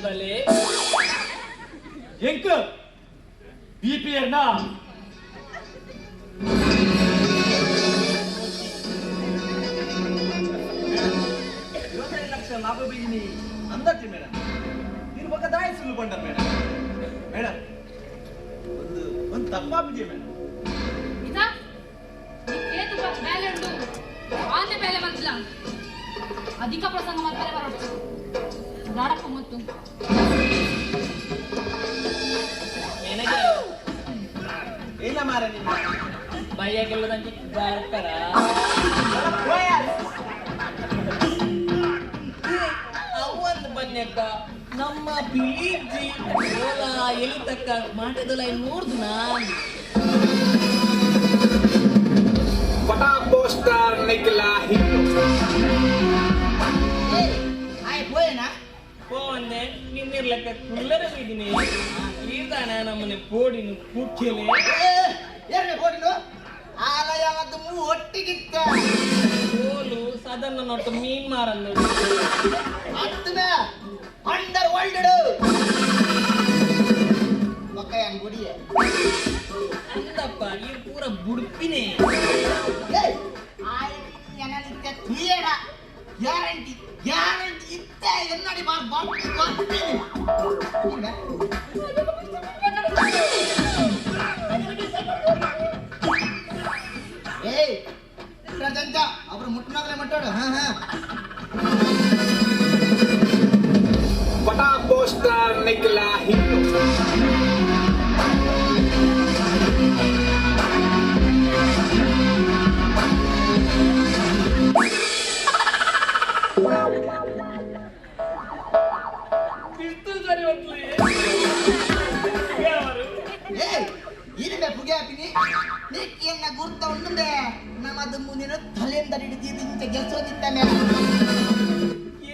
ಬಲೆ ಎಂಕ್ ಬಿಪಿಎರ್ನ 25 ಲಕ್ಷ ಲಾಭ ಬೀಜಿನಿ ಅಂದಾಜು ಮೇಡಮ್. ನೀನು ಪಕ್ಕ ದಾಯ ಸುಳ್ಳು ಬಂಡ ಮೇಡಮ್. ಮೇಡಮ್ ಒಂದು ಒಂದು ತಪ್ಪಾಬಿದೆ ಮೇಡಮ್. ಇದಾ ಏತು ಬೇಲೆ ಉಂಟು ಆಂತೆ ಬೇಲೆ ಬಂದಿಲ್ಲ ಅಧಿಕ ಪ್ರಸಂಗ ಮಾತ್ರ ಬರೋದು ನಾಡಪ್ಪ ಮತ್ತು ಮ್ಯಾನೇಜರ್ ಇಲ್ಲ ಮಾರ ನಿನ್ನ ಬೈಯಾಗೆಲ್ಲದಂಗೆ ಬರ್ತಾರ. ಅವೊಂದು ಬನ್ಯಕ್ಕ ನಮ್ಮ ಬಿಳಿಜಿ ಓಲಾ ಎಲಿ ತಕ್ಕ ಮಾಟದಲ್ಲ ನೋಡ್ದು ನಾನು. पटाखो स्टार निकला हीरो. ಆಯ್ ಪೋಯನಾ? ಪೋವಂದೆ ನಿನ್ನಿರ್ಲಕ್ಕ ಕುಲ್ಲರ ಬಿದ್ದೀನಿ ಈದಾನ ನಮ್ಮನೆ ಪೋಡಿನು ಕೂಕ್ಕೆಲೆ. ಏರ್ನೆ ಪೋಡಿನು ಆಲಯ ಮತ್ತು ಮೂ ಒಟ್ಟಿಗಿತ್ತ. ಕೋಲು ಸದನ್ನ ನೊಟ್ಟು ಮೀನ್ ಮಾರನ್ನು. ಅತ್ತುಮೆ ಅಂಡರ್ ವರ್ಲ್ಡ್ ಬೊಕ್ಕಯ್ಯನ್ ಗುಡಿಯೆ. ಅಂದಪ್ಪ ಈ ಪೂರ ಬುಡ್ಪಿನೇ. ಏಯ್ ಆಯ್ ಎನನಿತ್ತೆ ತುಯೇಡ ಗ್ಯಾರಂಟಿ ಗ್ಯಾರಂಟಿ ಇತ್ತೆ ಎನ್ನಡಿ ಬಾರ್ ಬಾರ್ಪಿ ಬಾರ್ಪಿನಿ. ಏಯ್ ಪ್ರಜಂತ ಅವರು ಮುಟ್ಟನಾಗಲೇ ಮುಟ್ಟಾಡು. ಹಾ ಹಾ. पटाखो स्टार निकला हीरो. ಪಿಸ್ತೂಲ್ ಸರಿ ಹೊತ್ಲಿ ಯಾರು? ಏಯ್ ಇರುವೆ ಪುಗ್ಯಾಪಿನಿ ನೀಕ್ ಎನ್ನ ಗುರ್ತ ಉಂಡುಂದೆ ನಮ್ಮದು ಮುಂದಿನ ತಲೆಯಿಂದ ಹಿಡಿದು ಇಂಚ ಗೆಲ್ಸೋದಿತ್ತಾನೆ.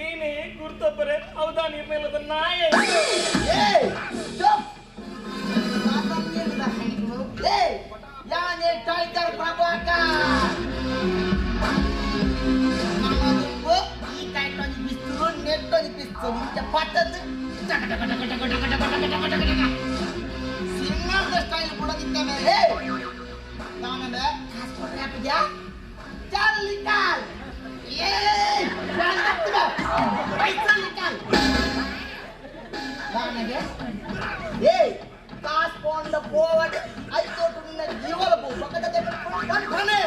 ಏನೇ ಗುರ್ತಪ್ಪರೆ ಹೌದಾ ನಿರ್ಮೇಲದ ನಾಯ. ಏಯ್ ಸ್ಟಾಪ್ ಏಯ್ ಯಾನೇ ಟೈಗರ್ ಪ್ರಭಾಕರ್ ನಮ್ಮದು ಈ ಕೈಟೊಂದು ಬಿಸ್ತರು ನೆಟ್ಟೊಂದು ಬಿಸ್ತರು ಇಂಚ ಪಟ್ಟದ್ದು ಟಕ ಟಕ ಟಕ ಟಕ ಟಕ ಟಕ ಟಕ ಟಕ ಟಕ ಟಕ ಸಿಂಹದ ಸ್ಟೈಲ್ ಕೊಡೋದಿತ್ತಾನೆ. ಏಯ್ ನಾನಂದ್ರೆ ಕಾಸು ಕೊಟ್ರೆ ಹಾಕಿದ್ಯಾ ಚಲ್ ನಿಕಾಲ್. ಏಯ್ ಪೈಸಾ ನಿಕಾಲ್ ನನಗೆ. ಏಯ್ ಕಾಸು ಪೋಂಡ ಪೋವಡ್ ಐತೋಟು ನಿನ್ನ ಜೀವಲ ಪೋ ಪಕ್ಕದ ಬಂಧನೆ.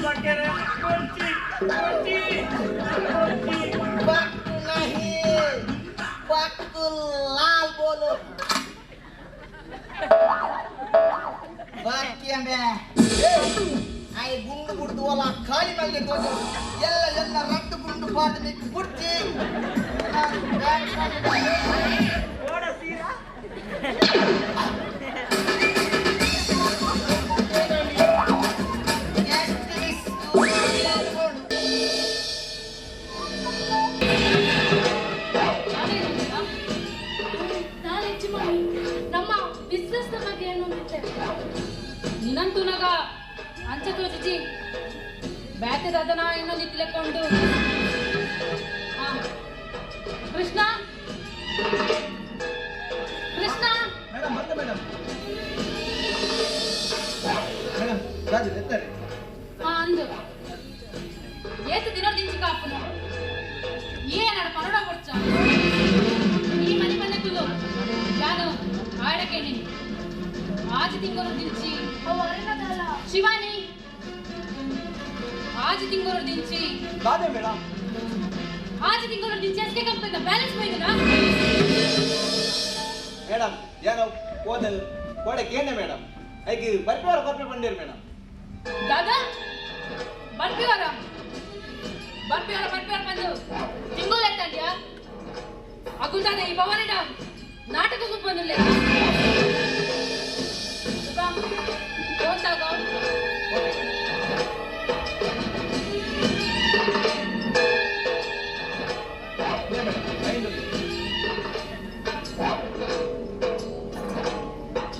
ಬಕ್ಕರೆ ಕೊಡ್ಚಿ ಕೊಡ್ಚಿ ಕೊಡ್ಚಿ. ಬಕ್ಕು ನಹಿ ಬಕ್ಕು ಲಾಲ್ ಬೋಲು ಬಾಕಿ ಅಂದ್ರೆ ಆಯ್ ಗುಂಡು ಗುಡ್ದು ಅಲ್ಲ ಖಾಲಿ ಮಲ್ಗೆ ತೋಜು ಎಲ್ಲ ಎಲ್ಲ ರಟ್ಟು ಗುಂಡು ಪಾದ ನಿಕ್ಕು ಬುಡ್ಚಿ. ಓಡ ಸೀರಾ. ನಾನು ಹೆಚ್ಚು ಮಮ್ಮಿ ನಮ್ಮ ಬಿಸ್ನೆಸ್ ಬಗ್ಗೆ ಏನು ಅಂದಿದ್ದೆ ನಿನಂತುನಗ ಅಂಚ ತೋಜಿಜಿ ಬ್ಯಾತೆ ದಾದನ ಇನ್ನೊಂದು ಇತ್ತಿಲೆಕ್ಕೊಂಡು. ಹಾ ಕೃಷ್ಣ ಕೃಷ್ಣ. ಮೇಡಮ್ ಮತ್ತೆ ಮೇಡಮ್ ಮೇಡಮ್ ರಾಜು ಎತ್ತಾರೆ. ಹಾ ಅಂದು ಏತು ದಿನ ದಿಂಚಿ ಕಾಪುನು ಏನಾಡ ಪನಡ ಕೊಡ್ಚ ಈ ಮನೆ ಮನೆ ಕುಲ್ಲು ಯಾನು ಆಡಕೇಳಿ ಆಜಿ ತಿಂಗಳು ದಿಂಚಿ ಶಿವಾನಿ ಆಜಿ ತಿಂಗಳು ದಿಂಚಿ ದಾದೆ ಮೇಡಮ್. ಆಜಿ ತಿಂಗಳು ದಿಂಚಿ ಎಸ್ಕೆ ಕಂಪನಿ ಬ್ಯಾಲೆನ್ಸ್ ಹೋಯ್ತದಾ? ಮೇಡಮ್ ಏನೋ ಹೋದ ಕೋಡೆ ಕೇಂದ್ರ ಮೇಡಮ್ ಐಕ್ ಬರ್ಪಿವಾರ ಕೊರ್ಪಿ ಬಂದಿರು ಮೇಡಮ್. ದಾದಾ ಬರ್ಪಿವಾರ ಬರ್ಪಿವಾರ ಬರ್ಪಿವಾರ ಬಂದು ತಿಂಗಳು ಎತ್ತಂಡ್ಯಾ ಅಗುಲ್ದಾದ ಈ ಭವಾನಿಡ ನಾಟಕ ಬಂದಿಲ್ಲ ಫೋನ್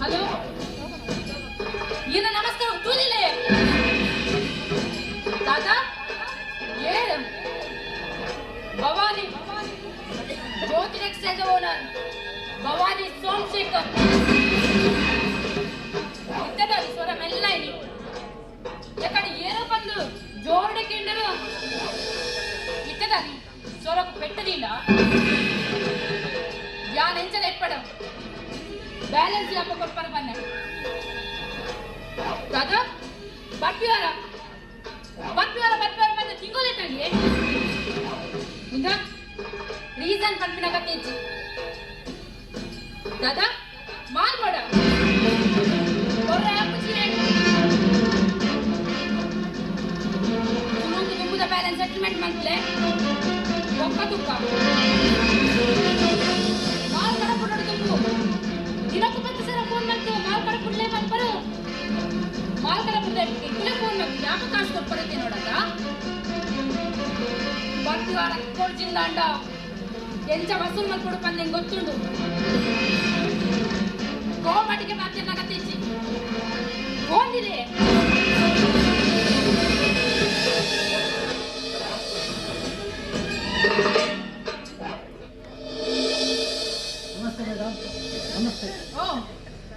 ಹಲೋ ಏನ ನಮಸ್ಕಾರ ತೂದಿಲೆ ದಾದಾ ಏ ಭವಾನಿ ಜ್ಯೋತಿ. Jyothi textiles owner Bhavani Somashekar ಇದ್ದದ ಸ್ವರ ಮೆಲ್ಲ ಇಲ್ಲಿ ಎಕ್ಕಡ ಏರೋ ಬಂದು ಜೋರುಡೆ ಕೆಂಡರು ಇತ್ತದ ಸ್ವರకు పెట్టదిಲ್ಲ ಯಾನ್ ಎಂಚಲ ಎಪ್ಪಡ ಬ್ಯಾಲೆನ್ಸ್ ಯಾಪ ಕೊಡ್ಪರ ಬನ್ನೆ ದಾದಾ ಬರ್ಪಿವಾರ ಬರ್ಪಿವಾರ ಬರ್ಪಿವಾರ ಬಂದ ತಿಂಗೋಲೆ ತಂಡಿ ಇಂದ ರೀಸನ್ ಪನ್ಪಿನಾಗ ತೇಜಿ ದಾದಾ ಮಾಲ್ ಬೋಡ ಕೊರ್ರೆ ಅಪ್ಪುಚಿ ತುಳುಕು ತುಂಬುದ ಬ್ಯಾಲೆನ್ಸ್ ಸೆಟಲ್ಮೆಂಟ್ ಮಂತ್ಲೆ ಒಕ್ಕ ತುಪ್ಪ ಮಾಲ್ ಕಡ ಪುಡೋಡು ತುಂಬು ದಿನಕ್ಕೂ 10 ಸಲ ಫೋನ್ ಮಾಡ್ತು ಮಾಲ್ ಕಡ ಪುಡ್ಲೆ ಬಂದ್ಪರು ಮಾಲ್ ಕಡ ಪುಡ್ಲೆ ಇಕ್ಕಲೇ ಫೋನ್ ಮಾಡ್ತು ಯಾಕೆ ಕಾಸು ಕೊಡ್ಪರತ್ತೆ ನೋಡಕ್ಕ ಬರ್ತಿವಾರ ಕೊಡ್ಜಿಂದಾಂಡ ಎಂಚ ವಸೂಲ್ ಮಲ್ಪಡು ಪಂದೆಂಗ್ ಗೊತ್ತುಂಡು ಕೋಮಟಿಗೆ ಮಾತಿನಾಗ ತೆಚ್ಚಿ ಫೋನ್ ನಮಸ್ತೆ ಮೇಡಮ್. ನಮಸ್ತೆ. ಓ,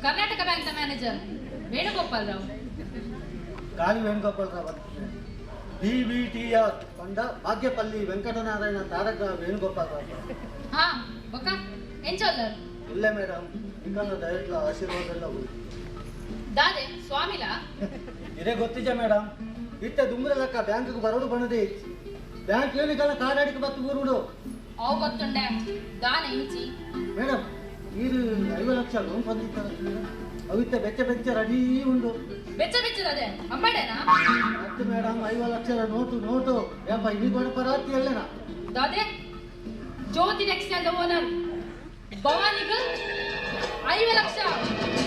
ಕರ್ನಾಟಕ ಬ್ಯಾಂಕ್ ಮ್ಯಾನೇಜರ್ ವೇಣುಗೋಪಾಲ್ ರಾವ್. ಕಾಲಿ ವೇಣುಗೋಪಾಲ್ ರಾವ್ ಅಂತ. BVTR ಪಂಡ ಭಾಗ್ಯಪಲ್ಲಿ ವೆಂಕಟನಾರಾಯಣ ತಾರಕ ವೇಣುಗೋಪಾಲ್ ರಾವ್. ಹಾ ಬೊಕ್ಕ ಎಂಚೊಲ್ಲರ್? ಇಲ್ಲ ಮೇಡಮ್, ನಿಕ್ಕನ ಡೈರೆಕ್ಟ್ಲ ಆಶೀರ್ವಾದ ಎಲ್ಲ ಉಂಟು. ದಾದೆ ಸ್ವಾಮಿಲಾ? ಇದೇ ಗೊತ್ತಿಜ ಮೇಡಮ್, ಇತ್ತ ದುಂಬುದ ಲೆಕ್ಕ ಬ್ಯಾಂಕ್ಗೆ ಬರೋಡು ಬಣ್ಣದೆ ಬ್ಯಾಂಕ್ ಏನಿಕಲ್ಲ ಕಾಡಾಡಿಕೆ ಬತ್ತು ಊರುಡು. ಅವು ಗೊತ್ತುಂಡೆ ದಾನೆ ಇಂಚಿ. ಮೇಡಮ್, ಈರು 50 ಲಕ್ಷ ಲೋನ್ ಬಂದಿತ್ತಲ್ಲ ಮೇಡಮ್, ಅವಿತ್ತ ಬೆಚ್ಚ ಬೆಚ್ಚ ರೆಡಿ ಉಂಡು. ಬೆಚ್ಚ ಬೆಚ್ಚದದೆ ಅಂಬಡೇನಾ? ಮತ್ತೆ ಮೇಡಮ್ 50 ಲಕ್ಷದ ನೋಟು ನೋಟು ಯಪ್ಪ ಇಲ್ಲಿ ಕೊಡಪರಾತಿ ಅಲ್ಲೇನಾ? ದಾದೆ ಜ್ಯೋತಿ ಟೆಕ್ಸ್ಟೈಲ್ ಓನರ್ ಭವಾನಿಗ 50 ಲಕ್ಷ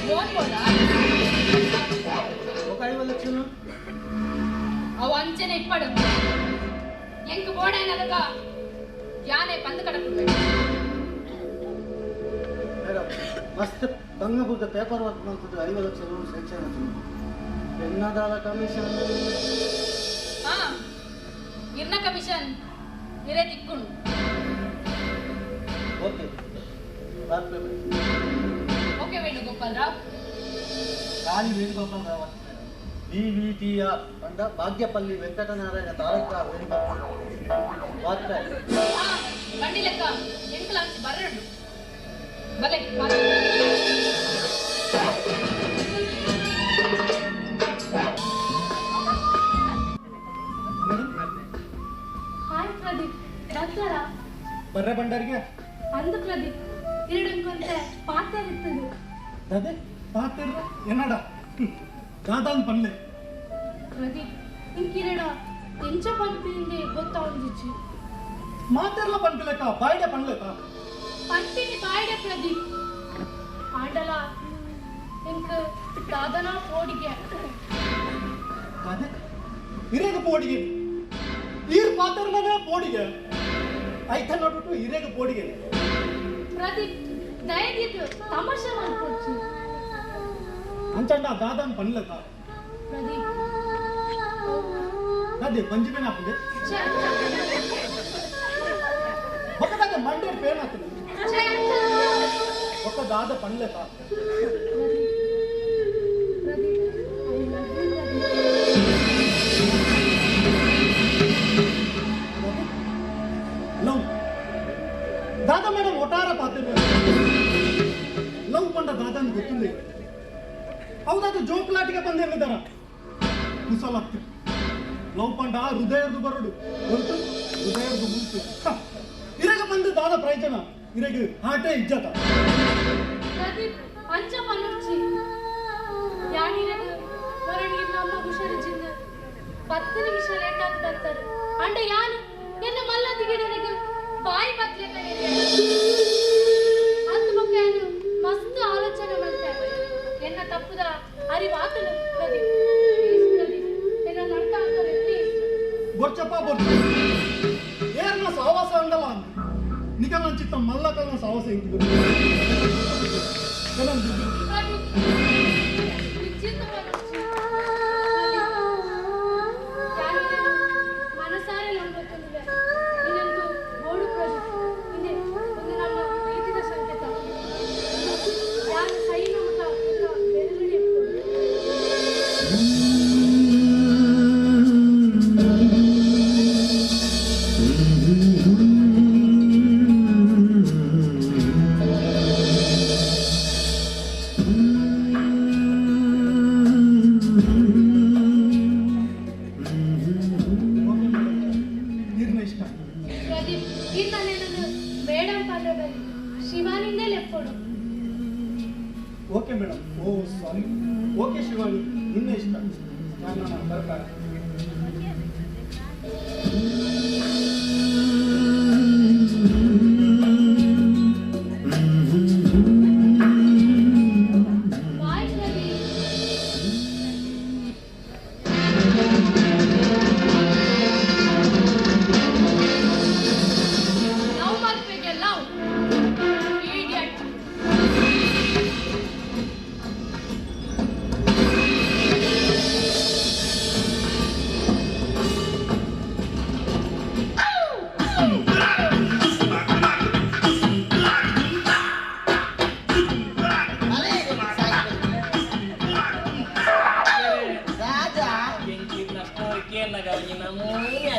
ಲೋನ್ ಬೋಡ? ఒక 50 ಲಕ್ಷ ಅವು ಅಂಚೆನೆ ಇಪ್ಪಡು ಎಂಕ್ ಬೋಡೈನದಗ ಯಾನೆ ಪಂದು ಕಡಪುಡ್ಬೇಕು. ಮೇಡಮ್ ಮಸ್ತ್ ಬಂಗಬುದ್ದ ಪೇಪರ್ ವರ್ಕ್ ಮಾಡ್ತಿದ್ದು 50 ಲಕ್ಷ ಲೋನ್ ಸ್ಯಾಂಕ್ಷನ್ ಆಗ್ತದೆ. ಎನ್ನದಾದ ಕಮಿಷನ್? ಹಾ, ಇರ್ನ ಕಮಿಷನ್ ಇರೇ ತಿಕ್ಕೊಂಡು. Okay okay Venugopal Rao. ಕಾಲಿ ವೇಣುಗೋಪಾಲ್ ರಾವ್ ಅಂತ ಮೇಡಮ್. BVTR ಪಂಡ ಭಾಗ್ಯಪಲ್ಲಿ ವೆಂಕಟನಾರಾಯಣ ತಾರಕ ವೇಣುಗೋಪಾಲ್ ವಾರ್ತೆ. ಹಾ ಬಂಡಿ ಲೆಕ್ಕ ಎಂಕಲ ಅಂಚಿ ಬರ್ರಂಡು ಬಲೆ. ಹಾಯ್ ಪ್ರದೀಪ್, ಬರ್ತಾರ? ಬರ್ರೆ ಬಂಡಾರಿಗೆ. ಅಂದು ಪ್ರದೀಪ್, ಎರಡಂಕೊಂತೆ ಪಾತ್ರ ಇರ್ತದೆ. ಅದೇ ಪಾತ್ರ ಎನ್ನಡ ದಾದಾನ್ ಪನ್ಲೆ. ಪ್ರದೀಪ್, ಇಂಕಿರಡ ಎಂಚ ಪನ್ಪಿಂದೆ ಗೊತ್ತಾ ಒಂದಿಚ್ಚಿ. ಮಾತೆರ್ಲ ಪನ್ಪಿಲೆಕ್ಕ ಬಾಯ್ಡೆ ಪನ್ಲೆಕ್ಕ. ಪನ್ಪಿನಿ ಬಾಯ್ಡೆ ಪ್ರದೀಪ್, ಆಂಡಲ ಇಂಕ್ ದಾದನ ಪೋಡಿಗೆ. ಅದೇ ಇರೇಗ ಪೋಡಿಗೆ ಈರ್ ಪಾತ್ರನೇ ಪೋಡಿಗೆ ಐತ ನೋಡ್ಬಿಟ್ಟು ಇರೇಗ ಪೋಡಿಗೆ. ಪ್ರದೀಪ್ ದಯದಿದ್ದು ತಮಾಷೆ ಮಾಡ್ಕೊಡ್ಚಿ. ಅಂಚಂಡ ದಾದಾನ್ ಪನ್ಲೆಕ್ಕ. ಪ್ರದೀಪ್ ಅದೇ ಬಂಜಿ ಬೇನ ಹಾಕುದೆ ಒಕ್ಕದಾಗ ಮಂಡೆ ಪೇನ್ ಆಗ್ತದೆ ಒಕ್ಕ ದಾದ ಪನ್ಲೆಕ್ಕ. Pradeep I love you Pradeep. Love Dada madam ಒಟ್ಟಾರ ಪಾತ್ರ ಲವ್ ಪಂಡ ದಾದಾನ್ ಗೊತ್ತಿಲ್ಲ. ಹೌದಾದ ಜೋಕ್ಲಾಟಿಗೆ ಬಂದು ಎಲ್ಲಿದ್ದಾರ ಕುಸಲಾಗ್ತಿರು. ಲವ್ ಪಂಡ ಹೃದಯದ್ದು ಬರಡು ಹೊರತು ಹೃದಯದ್ದು ಮುಂಚೆ ಇರಗ ಬಂದು ದಾದ ಪ್ರಯೋಜನ ಇರಗ ಆಟೆ ಇಜ್ಜತ. ಪ್ರದೀಪ್ ಅಂಚ ಪನ್ನುರ್ಚಿ ಯಾನಿರಗ ಹೊರಣಿಗೆ ನಮ್ಮ ಹುಷಾರಿಜಿಂದ 10 ನಿಮಿಷ ಲೇಟ್ ಆಗಿ ಬರ್ತಾರೆ. ಅಂಡ ಯಾನು ಎನ್ನ ಮಲ್ಲದಿಗಿಡರಿಗೆ ಬಾಯಿ ಬತ್ಲೆ ಕಡೆ ಅಂದು ಬೊಕ್ಕ ಯಾನು ಮಸ್ತ್ ಆಲೋಚನೆ ಮಾಡ್ತಾರೆ. ಎನ್ನ ತಪ್ಪುದ ಅರಿವಾತನು ಪ್ರದೀಪ್. ಪ್ಲೀಸ್ ಪ್ರದೀಪ್, ಎನ್ನ ನಡ್ಕ ಆಗ್ತಾರೆ ಪ್ಲೀಸ್. ಬೊರ್ಚಪ್ಪ ಬೊರ್ಚ ಏರ್ನ ಸಾವಾಸ ಅಂಡಲ ಅಂತ ನಿಕಲ್ಲ ಚಿತ್ತ ಮಲ್ಲಕಲ್ಲ ಸಾವಾಸ ಇಂಕು. ಪ್ರದೀಪ್ ನಿಶ್ಚಿತ ಪನ್ನುರ್ಚಿ ಮನಸಾರೆ ನಂಬತ್ತೊಂದಿದೆ. ಇನ್ನೊಂದು ಬೋಡು ಪ್ರದೀಪ್, ಹಿಂದೆ ಒಂದು ನಮ್ಮ ಬರ್ರೆ ಶಿವಾನಿಂದೇ ಲೆಪ್ಪೋಡು. Okay madam. Oh sorry. Okay Shivani, ನಿನ್ನ ಇಷ್ಟ. ನಾನು ಬರ್ತಾರೆ. ಬಾಯ್ ಪ್ರದೀಪ್. ಲವ್ ಮಾಡ್ಬೇಕೆ ಲವ್ ಇಡಿಯಟ್. ರಾಜಾ ಎಂಕಿನ ಸ್ಟೋರಿ ಕೇಳಾಗ ನಮೂನೆ.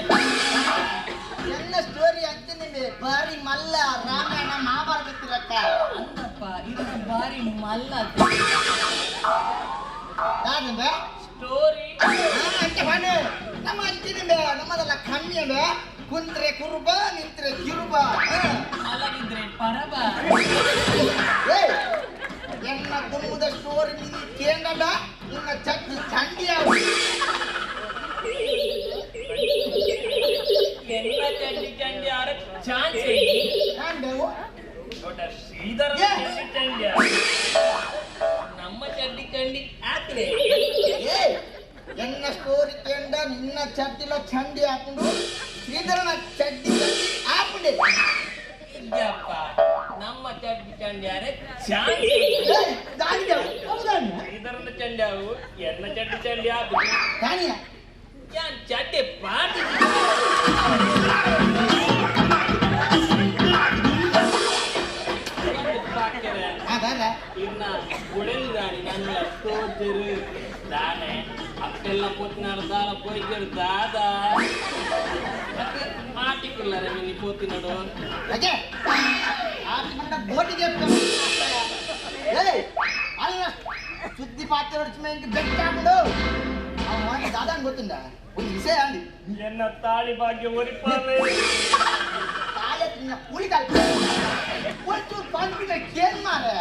ಎನ್ನ ಸ್ಟೋರಿ ಅಂತ ನಿಮಗೆ ಬಾರಿ ಮಲ್ಲ ರಾಮಾಯಣ ಮಹಾಭಾರತ ತಿರಕ್ಕ. ಅಂದಪ್ಪ ಇದನ್ನ ಬಾರಿ ಮಲ್ಲ ಯಾರಂದ್ರೆ ಸ್ಟೋರಿ ಅಂತ ಬಾನೆ ನಮ್ಮ ಅಂತಿನಿಂದ ನಮ್ಮದೆಲ್ಲ ಕಮ್ಮಿ ಅಲ್ಲ. ಕುಂತ್ರೆ ಕುರುಬ, ನಿಂತ್ರೆ ಕಿರುಬ. ಮಲಗಿದ್ರೆ ಪರಬ. ಏಯ್, ಎನ್ನ ದುಮ್ಮದ ಸ್ಟೋರಿ ನೀನು ಕೇಂದ್ರ ನಿನ್ನ ಚಟ್ನಿ ಚಂಡಿ. ಎಲ್ಲ ಚಂಡಿ ಚಂಡಿ ಆರ ಚಾನ್ಸ್ ದೊಡ್ಡ ಶ್ರೀಧರ ಚಂಡಿ ಚಂಡಿ ಆರ. ನಮ್ಮ ಚಡ್ಡಿ ಚಂಡಿ ಆತ್ರೆ. ಏಯ್, ಎನ್ನ ಸ್ಟೋರಿ ಕೇಂದ್ರ ನಿನ್ನ ಚಡ್ಡಿಲ ಚಂಡಿ ಹಾಕೊಂಡು ಶ್ರೀಧರನ ಚಡ್ಡಿ ಚಂಡಿ ಹಾಕೊಂಡೆ. ಇದ್ಯಪ್ಪ ನಮ್ಮ ಚಡ್ಡಿ ಚಂಡಿ ಆರೆ ಚಾನ್ಸ್. ಏಯ್, ದಾನಿಯ, ಹೌದಾನಿಯ? ಶ್ರೀಧರನ ಚಂಡಿ ಆವು ಎನ್ನ ಚಡ್ಡಿ ಚಂಡಿ ಆಪು ದಾನಿಯ. ಯಾನ್ ಚಡ್ಡಿ ಪಾಟಿ. ಆ, ದಾದ. ಇನ್ನ ಉಡೆಲ್ದಾನಿ ನನ್ನ ತೋಜರು ದಾನೆ ಅಪ್ಪೆಲ್ಲ ಪೋತಿನಾಡು ದಾಲ ಪೋಯ್ಕರು ದಾದ ಆಟಿಕುಲ್ಲರೆ ಮಿನಿ ಪೋತಿನಡು. ಅಜಯ್, ಆಟಿ ಮಂಡ ಬೋಟಿಗೆ ಎಪ್ಪ. ಏಯ್, ಅಲ್ಲ ಸುದ್ದಿ ಪಾತ್ರ ಹೊಡ್ಚ ಬೆಟ್ಟ ಹಾಕೊಂಡು ಅವ ದಾದಾನ್ ಗೊತ್ತುಂಡ ಒಂದು ವಿಷಯ ಅಂಡಿ. ಎನ್ನ ತಾಳಿ ಭಾಗ್ಯ ಒರಿಪಾಲೆ. ತಾಳೆ ತಿನ್ನ ಕೂಲಿ ಕಾಲ್ ಒಂಚೂರು ಕಾನ್ಫಿಡೆಂಟ್ ಕೇನ್ ಮಾರೆ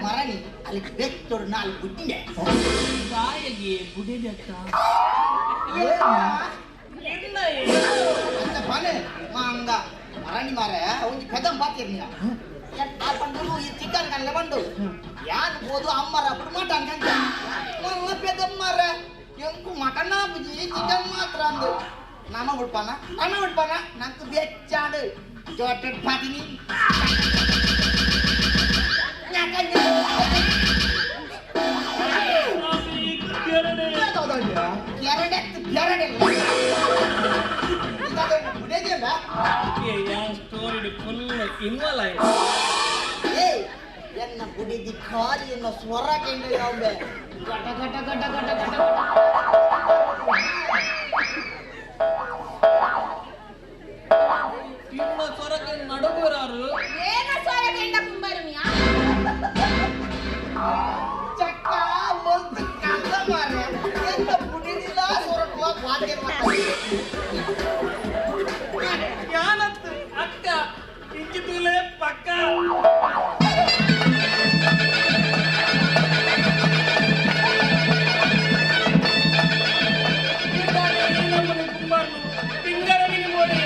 ಮರಣಿ ಅಲ್ಲಿ ಬೆತ್ತೋಡು ನಾಲ್ಕು ಗುಟ್ಟಿಂಡೆ. ತಾಯಿಗೆ ಬುಡಿದತ್ತ ಇನ್ನ. ಅಂತ ಬಾನೆ ಮಂಗ ಮರಣಿ ಮಾರೆ ಒಂದು ಪೆದಂ ಬಾತಿರ್ನಿಯ పండు ಈ ಚಿಕನ್ ಕನ್ಲೆ ಬಂಡು ಯಾನ್ పోదు అమ్మర అప్పుడు మటన్ కంట మల్ల పెదమ్మార ಎಂಕು ಮಟನ್ ಬುಜಿ ಚಿಕನ್ ಮಾತ್ರ ಅಂದು ನಮ ಬಿಡ್ಪಾನ ನಮ ಬಿಡ್ಪಾನ ನಂಗೆ ಬೆಚ್ಚಾಡು ಜೋಟೆಡ್ ಪಾತಿನಿ. ಎರಡೆತ್ತು ಎರಡೆಲ್ಲ ಬಿಡೋದಿಲ್ಲ. ಸ್ಟೋರಿ ಫುಲ್ ಇನ್ವಾಲ್ವ್ ಆಯ್ತು. ಏಯ್, ಎನ್ನ ಬುಡಿದಿ ಖಾಲಿ ಎನ್ನ ಸ್ವರ ಕೇಂದ್ರ ಯಾವಂಬೆ ಗಟ ಗಟ ಗಟ ಗಟ ಗಟ. ಇನ್ನ ಸೊರಕೆ ನಡುಗುರಾರು. ಏನ ಸೊರಕೆಂಡ ಕುಂಬಾರು ಮಿಯಾ? ಚಕ್ಕ ಒಂದು ಕಂದ ಮಾರೆ ಎನ್ನ ಬುಡಿದಿಲ್ಲ ಸೊರಟುವ ವಾದ್ಯ. ಯಾನತ್ತು ಅಕ್ಕ ಇಂಚಿತುಲೆ ಪಕ್ಕ. ಕುಂಬಾರ್ನು ಪಿಂಗರ ಮೋಡಿ.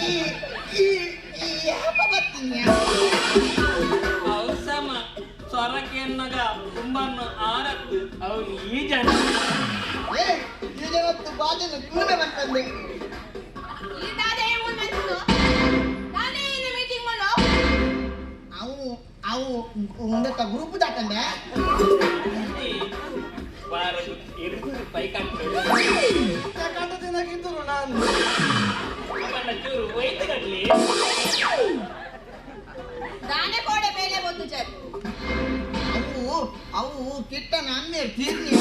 ಈ ಈ ಈ ಯಾಪ ಬರ್ತೀನಿ. ಅವಸಮ ಸೊರಕೆನ್ನಗ ಕುಂಬಾರ್ನು ಆರತ್ತು ಅವು ಈ ಜನ. ಏಯ್, ಈ ಜಗತ್ತು ಬಾಜನ ಕೂನೆ ಬಂತಂದೆ. ಈ ದಾದ ಏಮುನ್ ಮನ್ಸು ನಾನೇ ಇನ್ನು ಮೀಟಿಂಗ್ ಮಾಡೋ. ಅವು ಅವು ಉಂದತ್ತ ಗ್ರೂಪ್ ದಾತಂದೆ. ಬಾರ ಇರು ಪೈ ಕಂಡು. ಕಂಡ ತಿನ್ನಕ್ಕಿಂತರು ನಾನು. ಅವನ ಚೂರು ಒಯ್ತು ಕಟ್ಲಿ. ದಾನೆ ಕೋಡೆ ಮೇಲೆ ಬಂದು ಚರ್. ಅವು ಅವು ಕಿಟ್ಟನ ಅಮ್ಮೆ ತೀರ್ನಿ.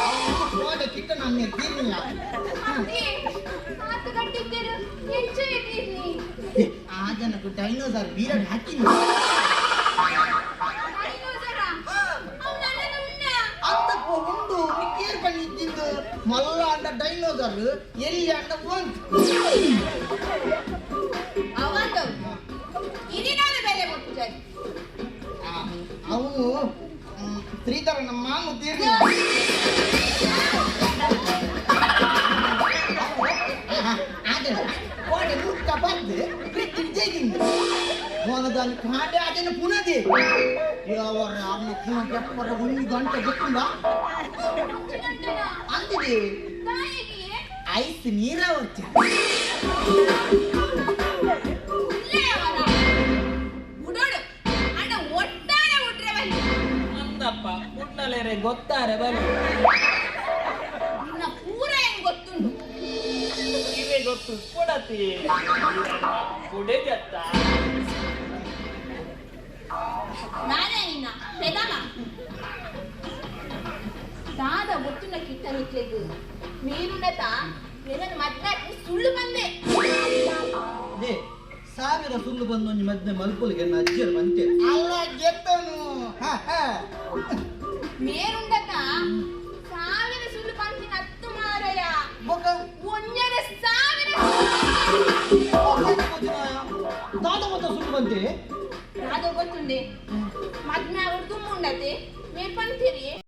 ಅವು ಕೋಡೆ ಕಿಟ್ಟನ ಅಮ್ಮೆ ತೀರ್ನಿಯ. ಆತು ಕಟ್ಟಿದ್ದೀರು ಹೆಚ್ಚು ಇದ್ದೀರಿ. ಆ ಜನಕ್ಕೆ ಡೈನೋಸರ್ ಬೀರಡ್ ಹಾಕಿನಿ. ಡೈನೋಸರ? ಅವ್ನನ್ನ ಉಣ್ಣ. ಅಂತಪ್ಪ ಉಂಡು ನಿಕ್ಕೇರ್ ಪಣಿ ಇದ್ದಿದ್ದು. ಮಲ್ಲ ಅಂಡ ಡೈನೋಸರ್ ಎಲ್ಲಿ ಅಂಡ ಒಂದು ಅವಂದು ಇದಿನಾದ ಬೇಲೆ ಮುಟ್ಟುಜಾರಿ. ಅವನು ಶ್ರೀಧರ ನಮ್ಮ ಮಾಮ ತೀರ್ಗಿ ಅದೇ ಕೋಡೆ ಮುಕ್ಕ ಬಂದು ಪ್ರೀತಿ ಜೈಗಿಂದ ಹೋನದಾನಿ ಕಾಡೆ ಅದನ್ನು ಪುನದಿ ಯಾವರ ಅವನ ಪುನ ಕೆಪ್ಪರ ಒಂದು ಗಂಟೆ ಗೊತ್ತುಂಡ ಅಂದಿದೆ ಐಸ್ ನೀರಾವರ್ತಿ ಉಡೋಡು ಅಣ್ಣ ಒಟ್ಟಾರೆ ಉಟ್ರೆ ಬಲ್ಲಿ. ಅಂದಪ್ಪ ಉಣ್ಣಲೇರೆ ಗೊತ್ತಾರೆ ಬಲಿ. ನಿನ್ನ ಪೂರ ಹೆಂಗ್ ಗೊತ್ತುಂಡು? ಇವೆ ಗೊತ್ತು ಕೊಡತಿ ಕುಡೆ ಜತ್ತ. ನಾನೇ ನಿನ್ನ ಪೆದಮ ದಾದ ಗೊತ್ತುಂಡ ಕಿಟ್ಟ ನಿಕ್ಲೆಗು ಮೀನುಂಡತ ನಿನ್ನ ಮದ್ವೆ ಸುಳ್ಳು ಬಂದೆ. They ಸಾವಿರ ಸುಳ್ಳು ಬಂದು ಒಂಜಿ ಮದ್ಮೆ ಮಲ್ಪುಲಿಗೆ ಎನ್ನ ಅಜ್ಜಿಯರು ಬಂತೆ. ಅಲ್ಲ ಗೆತ್ತನು. ಮೇರುಂಡತ ಸಾವಿರ ಸುಳ್ಳು ಬಂದಿನ ಹತ್ತು ಮಾರಯ. ಬೊಕ ಒಂಜರೆ ಸಾವಿರ. ದಾದ ಮತ್ತ ಸುಳ್ಳು ಬಂತೆ? ದಾದ ಗೊತ್ತುಂಡೆ ಮದ್ಮೆ ಅವ್ರು ದುಮ್ಮುಂಡತೆ ಮೇಲ್ ಪಂತೀರಿ.